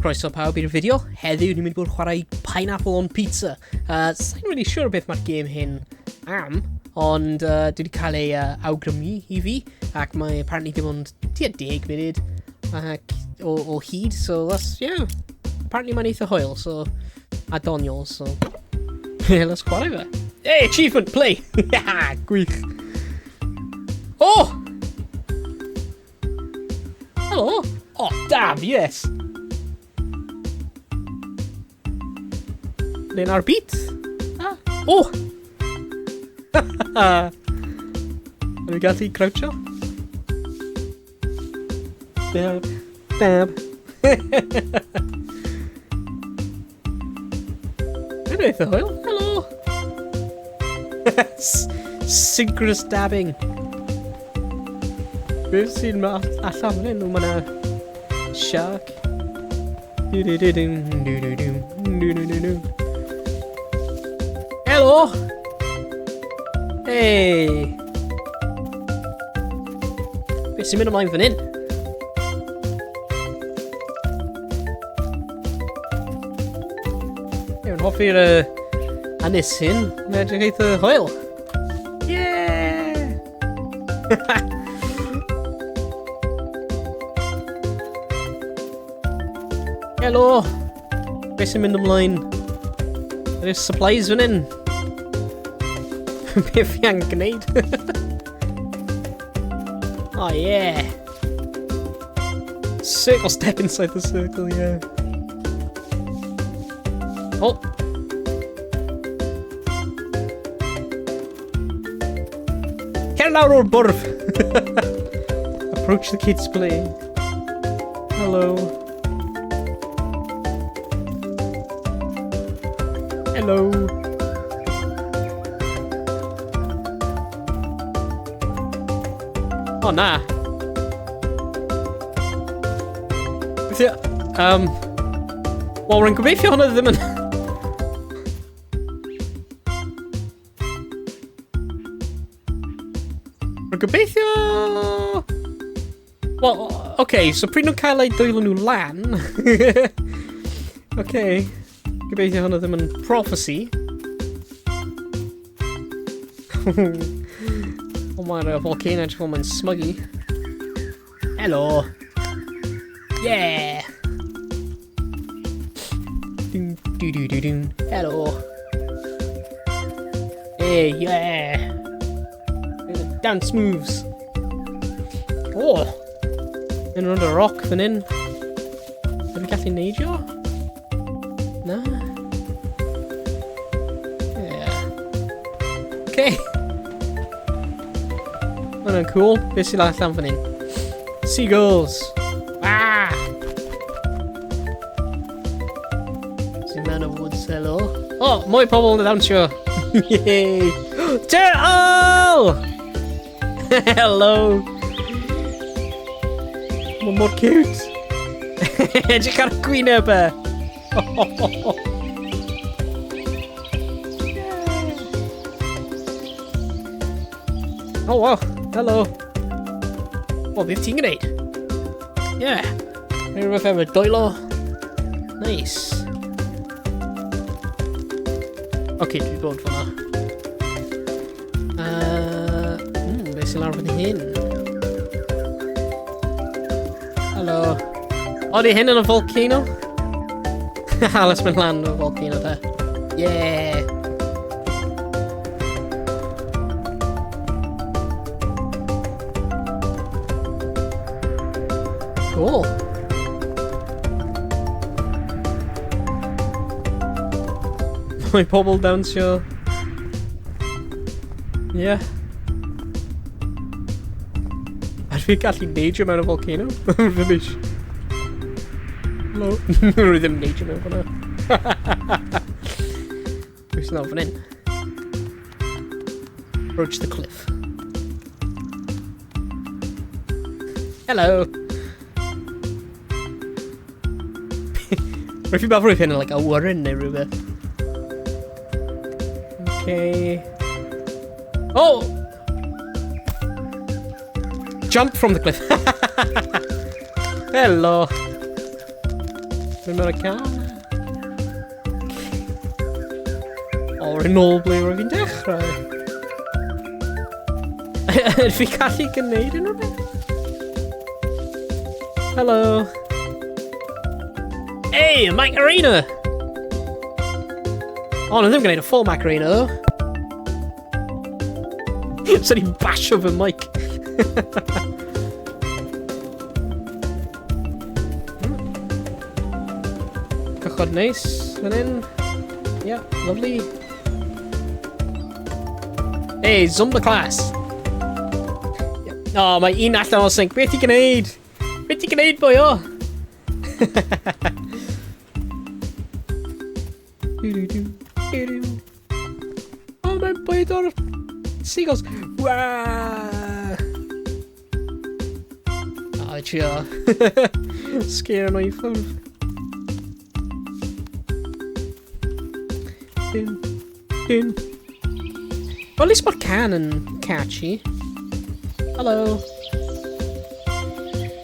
Croeso pawb i'r fideo. Heddiw ni'n mynd i bod yn chwarae Pineapple on Pizza. Uh, Sa'n really siŵr beth mae'r gêm hyn am, ond uh, dwi wedi cael ei uh, awgrymu i fi, ac mae apparently dim ond tua 10 munud ac o, o hyd, so that's, yeah, apparently mae'n eitha hwyl, so, a doniol, so, yeah, let's chwarae fe. Hey, achievement, play! Gwych! Oh! Helo! Oh, damn, yes! Neu'n ar beat? Ah. Oh! Ydw i'n gallu croucho? Dab, dab. Mae'n eitha hwyl. Helo! Synchronous dabbing. Beth sy'n ma allan fan hyn? O, mae yna shark. Du du du du du du du du du du du. Helo! Hey! Beth sy'n mynd ymlaen fan hyn? Ie, yn hoffi'r uh, ynys hyn. Mae'n edrych eitha hwyl. Yeah! Helo! Beth sy'n mynd ymlaen? Yr supplies fan hyn? Beth fi angen gwneud? oh yeah! Circle step inside the circle, yeah. Oh! Cer lawr o'r bwrdd! Approach the kids playing. Hello. Hello. O, na. Beth yw... Um, Wel, rwy'n gobeithio hwnna ddim yn... Rwy'n gobeithio... Wel, oce, okay, so pryd nhw'n cael eu dwylo nhw lan... Oce, okay. Gobeithio hwnna ddim yn prophecy. O, mae'r volcano edrych fel mae'n smygu. Helo! Yeah! Dun, du, du, du, dun. Helo! Hey, yeah! Dance moves! Oh! Yn rownd y rock fan hyn. Ydw i'n gallu neidio? Na. Yeah. Okay. Ma' hwnna'n cool. Beth sy'n allan fan hyn? Seagulls! Ah! Sy'n mewn y woods, hello. Oh, mwy pobl yn ddawnsio! Yay! Turtle! Hello! Mae mor cute! Edrych ar gwyneb e! Oh wow, hello! O, beth ti'n gwneud? Yeah! Neu rhywbeth efo dwylo. Nice. Oce, okay, dwi bod fan'na. Uh, mm, beth sy'n lawr fan hyn? Helo. O, di hyn yn y volcano? Let's mynd lan o'r volcano te. Yeah! Cool. Mae pobl dawnsio. Ie. Yeah. A fi gallu neidio mewn y volcano? Ddim eisiau. Hello. Rwy ddim neidio mewn fyna. Pwy sy'n fan hyn? Approach the cliff. Hello. Rwy'n fi'n meddwl roedd hyn yn like, awyren neu rhywbeth. Okay. Oh! Jump from the cliff. Hello. Rwy'n mewn y can. O, rwy'n nôl ble rwy'n fi'n dechrau. Ydw fi gallu gwneud unrhyw beth? Hello. Hey, Macarena! O, oh, ddim gwneud y full Macarena, though. Sa'n i'n basio fy mic. Cychod neis fan hyn. Yeah, lovely. Hey, Zumba class! Oh, mae un allan o'r sink. Beth ti'n gwneud? Beth ti'n gwneud, boi o? Oh, mae'n bwyd o'r seagulls. Waa! Oh, trio. Scare nhw i ffwrdd. Dun, dun. Well, at least mae'r can yn catchy. Hello.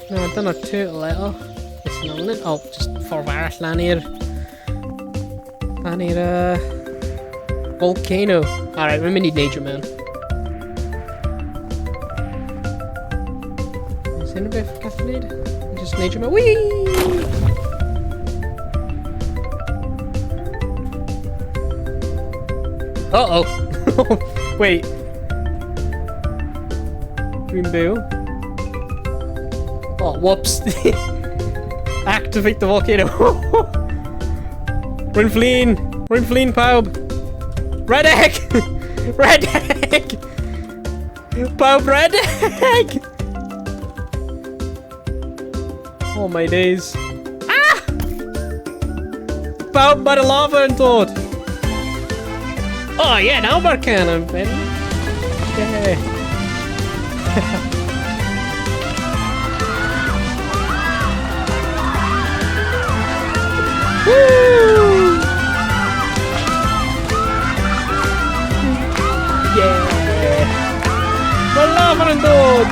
Na, dyna'r turtle eto. Beth sy'n ôl Oh, just ffordd arall lan i'r... Lan i'r... Volcano. Alright, rwy'n mynd i neidio mewn. Is unrhyw beth gallu gwneud? Just neidio mewn. Whee! Uh-oh. Wait. Dwi'n byw. Oh, whoops. Activate the volcano. Rwy'n flin. Rwy'n flin pawb. Red egg! Red egg! Pawb red egg! Oh my days. Ah! Pawb mae'r lava yn dod. Oh yeah, nawr mae'r can yn fynd. Yeah. Woo! Yeah! Mae'r lava yn dod!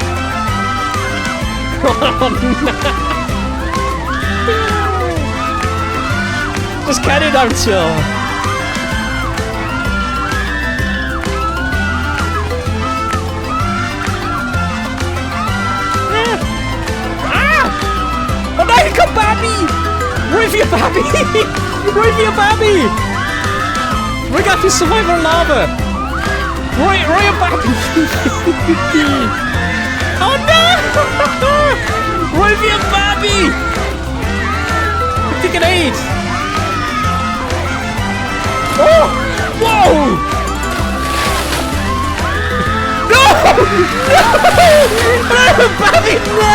Oh na! Just carry down chill. Ah! Oh no, you got babi! Rwyf i babi! Rwyf i babi! Rwy gallu survive o'r lava! Rwy, rwy y babi! Oh no! Rwyf i y babi! Beth ti'n gwneud? Oh! Whoa! No! No! No! Babi, na!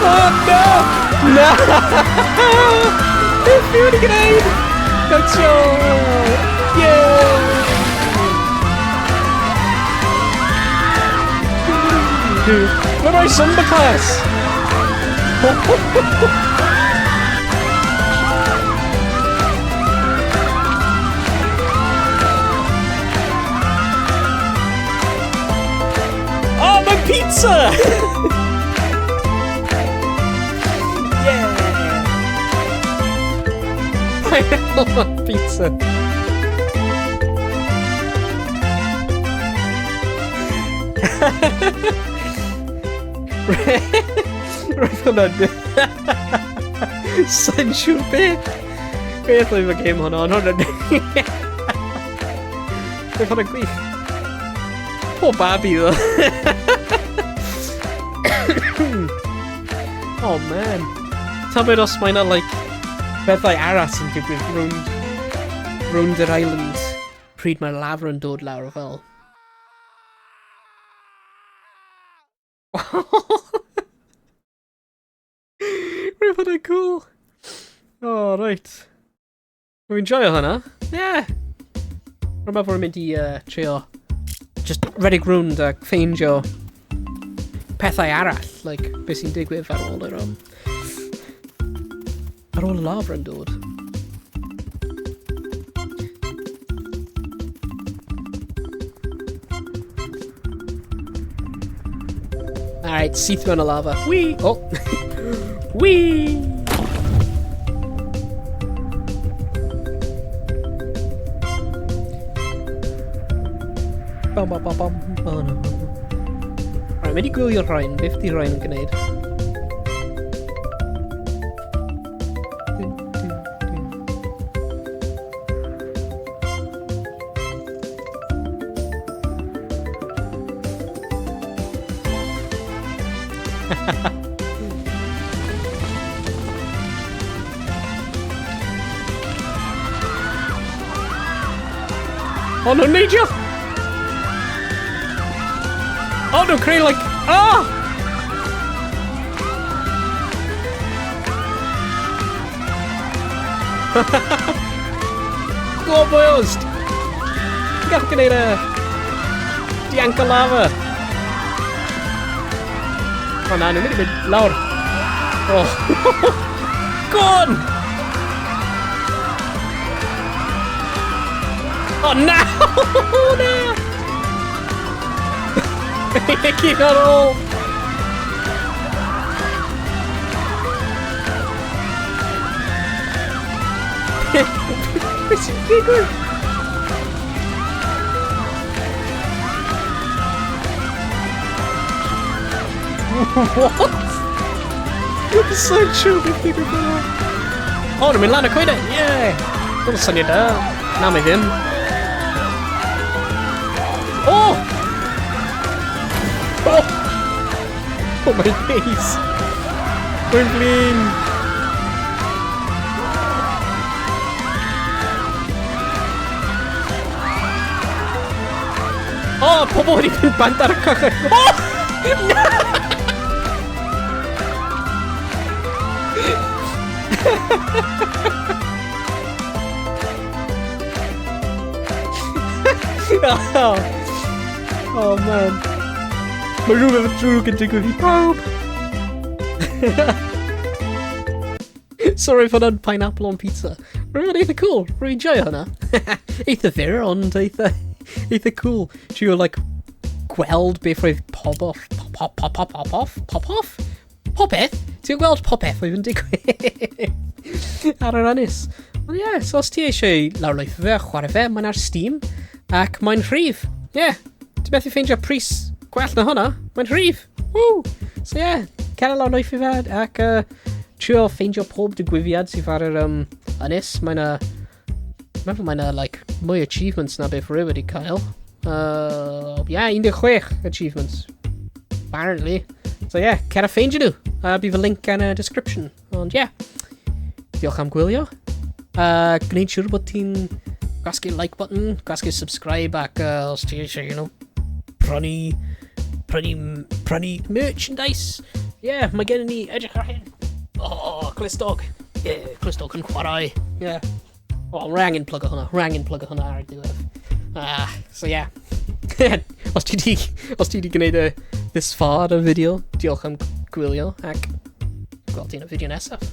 Oh no! Na! Beth fi wedi gwneud? Gotcha! Yeah! Mae rhoi Zumba class! Oh, my pizza! Yeah! Pineapple pizza. Roedd hwnna'n... Sa'n siŵr beth... Beth oedd y game hwnna, ond hwnna'n... Roedd hwnna'n gwych. Poor babi, though. Oh, man. Tybed os mae yna, like, bethau arall sy'n digwydd rownd, rownd yr island pryd mae'r lafr yn dod lawr fel. Roedd hwnna'n cool. Oh, right. Rwy'n joio hwnna. Yeah. Rwy'n meddwl rwy'n mynd i trio just redeg rownd a ffeindio pethau arall, like, beth sy'n digwydd ar ôl yr, ar ôl y lafr yn dod. Alright, syth mewn y lava. Wee! Oh! Wee! Bam, bam, bam, bam, bam. Alright, mae wedi gwylio'r rhain. Beth di rhain yn gwneud? Dun, dun, dun. O, nhw'n neidio! O, nhw'n creu, like... Ah! Go on, boys! Gall gwneud e! Dianc o lava! O na, nhw'n mynd i mynd lawr. Oh. Go on! Oh na! Oh na! Gyd ar ôl! Beth sy'n digwydd? What? Sa'n siŵr beth digwydd fyna. O, nhw'n mynd lan y coeden! Yeah! Dwi'n syniad da. Na, mae ddim. Oh! Oh! Oh my days! Rwy'n flin! Oh, pobl wedi mynd bant ar y cychwyn. Oh! Na! Oh, oh man. Mae rhywbeth yn drwg yn digwydd i pawb. Sorry for hwnna'n pineapple on pizza. Rwy'n eitha cool. Rwy'n joio hwnna. Eitha fyr, ond eitha, eitha cool. Trio, like, gweld beth roedd pop off, pop, pop, pop, pop, pop off, pop off? Popeth? Ti'n gweld popeth oedd yn digwydd ar yr ynys. Ond ie, yeah, so os ti eisiau lawrlwytho fe a chwarae fe, mae'n ar Steam ac mae'n rhif. Ie, yeah, ti'n methu ffeindio pris gwell na hwnna, mae'n rhif. Woo! So ie, yeah, cer a lawrlwytho fe ac trio ffeindio pob digwyddiad sydd ar yr ynys. Mae'n a... Meddwl mae'n a, like, mwy achievements na beth rwy wedi cael. Yeah, 16 achievements. Apparently. So yeah, cer a ffeindio nhw. Bydd y link yn y description. Ond yeah, diolch am gwylio. Gwneud siŵr bod ti'n gwasgu like button, gwasgu subscribe ac os ti eisiau, you know, prynu merchandise. Yeah, mae gen i ni, edrych ar hyn. Oh, Clustog. Yeah, Clustog yn chwarae. Yeah. Oh, rwy angen plug hwnna, rwy angen plug hwnna ar y diwedd. Ah, so yeah. Os ti di gwneud y this far y fideo, diolch am gwylio ac gweld ti yn y fideo nesaf.